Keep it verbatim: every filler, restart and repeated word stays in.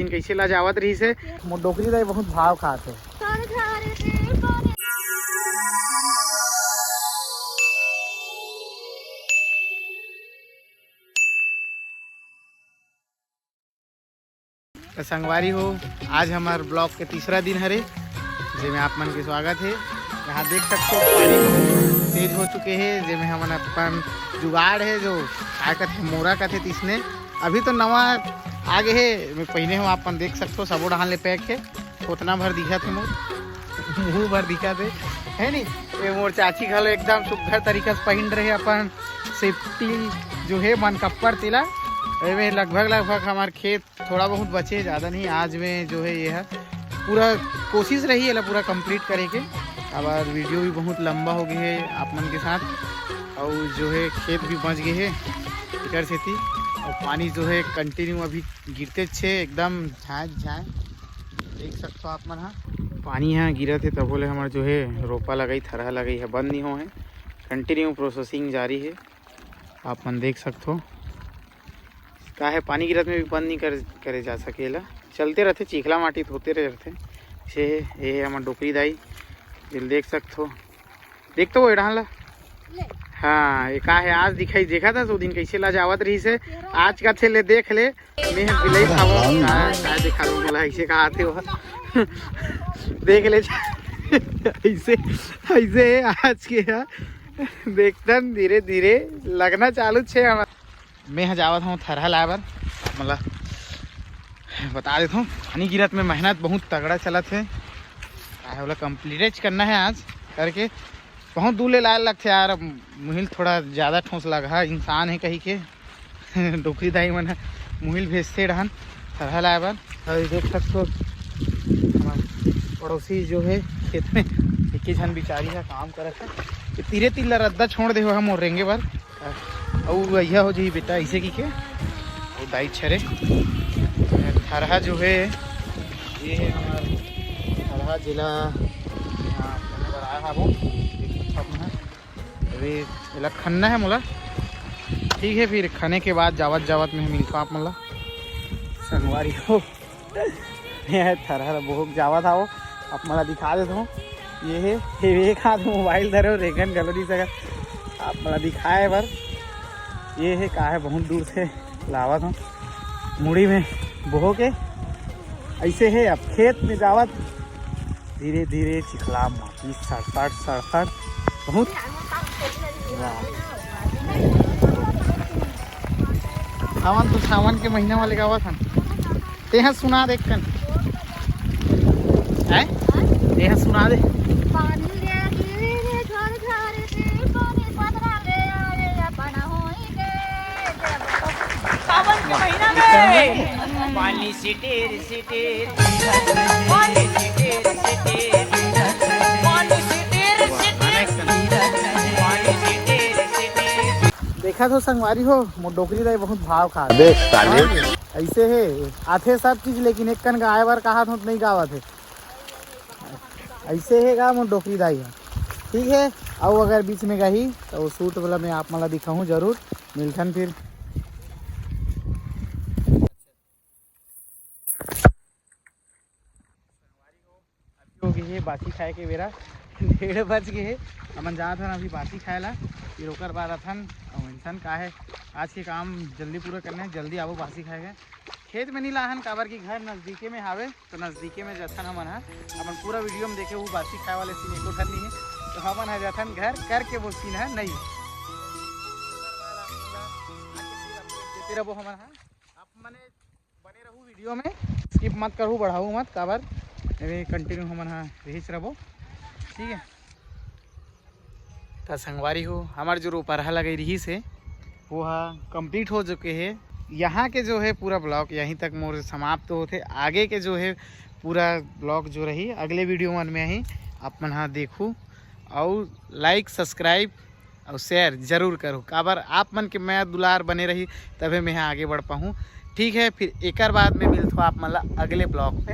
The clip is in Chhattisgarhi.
दिन कइसे ला जावत रहिस हे। मोर डोकरी दाई बहुत भाव खात हे। त संगवारी हो, आज हमर ब्लॉग के तीसरा दिन हरे, जेमे आप मन के स्वागत हे। यहाँ देख सकथो, पानी बहुत तेज हो चुके हे, जेमे हमन अपन जुगाड़ हे, जो काय कथे, मोरा कथे, तिसने। अभी तो नवा आ गे हे, मैं पहिने हूँ, आप मन देख सकथो, सबो डहान ले पैक हे। ओतना भर दिखत हे मोर, मुंह भर दिखत हे, है नी? ये मोर चाची घलो एकदम सुग्घर तरीका से पहिन रहे अपन सेफ्टी जो है मन कप्पर तेला। एमे लगभग लगभग हमार खेत थोड़ा बहुत बचे, ज़्यादा नहीं। आज में जो है ये है पूरा कोशिश रही एला पूरा कंप्लीट करे के। अब वीडियो भी बहुत लंबा हो गया है आप मन के साथ, और जो है खेत भी बच गए है एकर सेती, और पानी जो है कंटिन्यू अभी गिरते छे एकदम झाँय झाँय। देख सकथो आप मन हा, पानी हा गिरत हे, तभो ले हमर जो हे रोपा लगई, थरहा लगई हे, बंद नहीं हो हे, कंटिन्यू प्रोसेसिंग जारी हे। आप मन देख सकथो, का हे, पानी गिरत में भी बंद नहीं कर, करे जा सकेला, चलते रहते, चिखला माटी तो होते रहते। से ये हे हमर डोकरी दाई, दिल देख सकथो, देख तो वो एड़ान ला। हाँ, ये का हे, आज दिखाई देखा था, सो दिन कैसे ला जावत रही से, आज का थे ले देख ले, मैं बिलाई खावो, का, का दिखा दो बोला, ऐसे कहा थे वो। देख ले, ऐसे, ऐसे हे आज के, हाँ। देखतन धीरे धीरे लगना चालू छे हमार। मैं ह जावत हूँ थरहा लाए बर, मतलब बता देत हूँ, पानी गिरत में मेहनत बहुत तगड़ा चलत हे, का हे, ओला कंप्लीट करना है आज करके। बहुत दूर ले लाए लगथे यार, अब मुहिल थोड़ा ज़्यादा ठोस लगा, इंसान है कही के। डोकरी दाई मन ह मुहिल भेजथे डहन थरहा लाए बर। और देख सकथो, हमार पड़ोसी जो है खेत में एक ही झन बिचारी है काम करत है, ये तीरे तीर ला रद्दा छोड़ दे हो हम रेंगे बर। अउ भैया हो जी बेटा, ऐसे की के वो दाई छरे थरहा जो है, ये है हमार थरहा जिला, यहाँ पर आया है वो, देख सकथो आप मन ह। अभी एला खनना है मोला। ठीक है, फिर खने के बाद जावत जावत में मिलता आप मन ला। संगवारी हो, ये थरहा बोहक जावत हावो, आप मन ला दिखा देत हूँ। ये है, ये एक हाथ मोबाइल धरे हो, रेंगन घलो नहीं सकत। आप मन ला दिखाए बर, ये है का है, बहुत दूर से लावत हूँ मुड़ी में बोहो के। ऐसे है, अब खेत में जावत धीरे धीरे चिखला माटी सड़सड़ सड़सड़ बहुत। वाह। सावन तो सावन के महीना वाले गावत हन। तेहा सुना दे कन। हैं? तेहा सुना दे। पानी ले गिरी रे झर झर रे, पानी पथरा ले आवे अपन होई रे। सावन के महीना में पानी सिटिर सिटिर, पानी सिटिर सिटिर, पानी सिटिर सिटिर, पानी सिटिर सिटिर। देखा तो संगवारी हो, मोर डोकरी दाई बहुत भाव खात। अबे साले। ऐसे है, आथे सब चीज, लेकिन एक कन गाए बर कहा तो नहीं गावत है। ऐसे है गा मोर डोकरी दाई है। ठीक है, अउ अगर बीच में गही तो वो शूट वाला मैं आप मन ला दिखाऊँ जरूर। मिलथन फिर। हो गई है बासी खाए के बेरा, डेढ़ बज गए है। हमन जात हन अभी बासी खाए ला, फिर ओकर बाद अथन। अउ इंसान का है, आज के काम जल्दी पूरा करना है, जल्दी आवो बासी खाए के। खेत में नहीं लाहन, काबर की घर नजदीके में हावे, तो नजदीके में जथन हमन ह। अपन पूरा वीडियो में देखे, वो बासी खाए वाले सीन एको ठन नहीं है, तो हमन ह जथन घर करके वो सीन है नहीं। देते रहो हमन ह। आप मने बने रहू वीडियो में, स्किप मत करू, बढ़ाऊ मत, काबर एमे कंटिन्यू हमन हा रहिस रहबो। ठीक है, त संगवारी हो, हमार जो रोपरहा लगे रहिस हे, वो हा कंप्लीट हो चुके हे। यहाँ के जो है पूरा ब्लॉग यहीं तक मोर समाप्त होथे। आगे के जो है पूरा ब्लॉग जो रही अगले वीडियो मन में ही आप मन हा देखू, और लाइक सब्सक्राइब और शेयर जरूर करो, काबर आप मन के मया दुलार बने रही, तभे मैं आगे बढ़ पाऊँ। ठीक है, फिर एकर बाद में मिलथो आप मन ला अगले ब्लॉग पे।